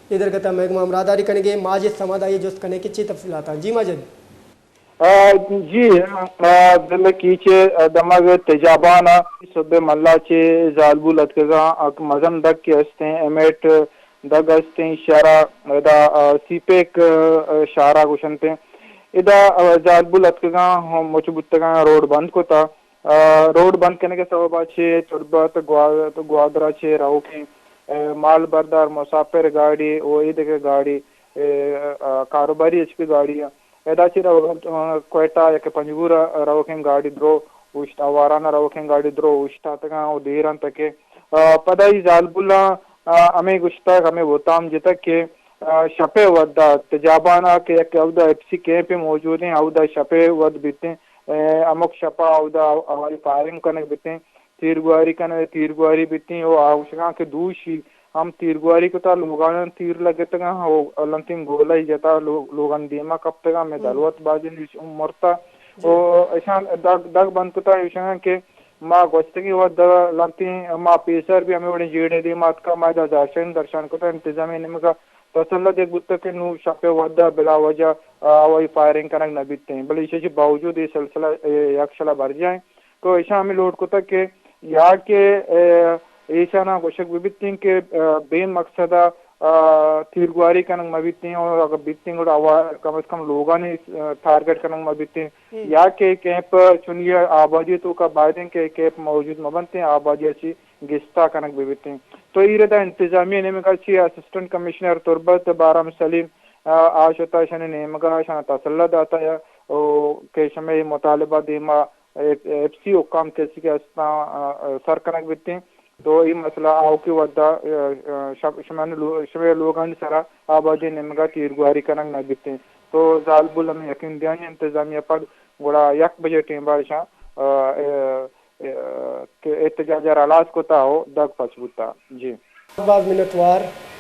اے درگت ءَ مئے گوما ہمراہداری کنگ ءَ ماجد صمد، آئی ءَ جست کنیں کہ چے تفصیلات اَنت۔ جی ماجد۔ آ، جی، آ، ضلع کیچ ءِ دمگ تجابان ءَ صبح ملا چہ زالبول اتکگاں، آ، مزن دگ کہ استیں، امیٹ دگ استیں، شہرا ادا، آ، سی پیک، آ، شہرا گوشنتیں۔ ادا، آ، زالبول اتکگاں، ہم مچ بوتگاں، روڈ بند کتا۔ آ، روڈ بند کنگ ءِ سبب ءَ چہ تربت گوا-، گوادر ءَ چہ روکیں، آ، مال بردار مسافر گاڑی و اے دگہ گاڑی، آ، آ، کاروباری ایچ پی گاڑی ادا چہ رو-، آ، کوئٹہ یا کہ پنجگور ءَ روکیں گاڑی درو اوشت-، آواران ءَ روکیں گاڑی درو اوشتاتگاں و دیر انت کہ، آ، پدا ای زالبولاں، آ، ہمے گوشتگ، ہمے بہتام جتگ کہ، آ، شپ ءِ وھد ءَ تجابان ءَ کہ یک اودا ایف سی کیمپ موجود ایں، اودا شپ ءِ وھد بیتیں، آ، ہمک شپ ءَ اودا ہوائی فائرنگ کنگ بیتیں۔ تیرگواری کنگ، تیرگواری بیتیں و آ گوشگاں کہ دوشی ہم تیرگواری کتا، لوگاناں تیر لگتگاں و لنتیں گولہ جتا، لو-، لوگان دیما کپتگاں، مئے دلوت بازیں مرتا و اشان دگ، دگ بند کتا، گوشگاں کہ ما گوستگیں وھد ءَ لنتیں، ما پیسر بھی ہمے وڑیں جیڑے دیما اتکا، ما ادا زہرشانی درشان کتا، انتظامی نیمگا تسلا دیگ بوتگ کہ نوں شپ ءِ وھد ءَ بلا وجہ، آ، ہوائی فائرنگ کنگ نہ بیتیں، بلے ایشی چہ باوجود اے سلسلہ، اے، یکشلا برجاہ ایں۔ تو ایشاں ہمے لوٹ کتگ کہ یا کہ، آ، ایشاناں گوشگ بہ بیتیں کہ، آ، بے مقصد ءَ، آ، تیرگواری کنگ مہ بیتیں اور اگر بیتیں گڑا آوا-، کم از کم لوگانی، آ، ٹارگٹ کنگ مہ بیتیں، یا کہ کیمپ چنی آبادی توکا بایدیں کہ کیمپ موجود مہ بنتیں، آبادی ءَ چہ گستا کنگ بہ بیتیں۔ تو اے ردا انتظامیہ نیمگا چہ اسسٹنٹ کمشنر تربت بارام سلیم، آ، آ شتا اشانی نیمگا اشانا تسلا داتا یا او کہ شمئے مطالبہ دیما ایف سی حکام کسی کہ استاں، آ، آ، سر کنگ بیتیں۔ تو اے مسئلہ آؤکیں وھدا، آ، آ، شم-، شمئے لو-، شمئے لوگانی سرا آبادی نیمگا تیرگواری کنگ نہ بیتیں۔ تو زالبول ہمے یقین دیانی انتظامیہ پد گڑا یک بجے ٹیم بارشاں، آ، آ، آ، کہ احتجاج ءَ را ہلاس کتا و دگ پچ بوتا۔ جی۔ باز منتوار۔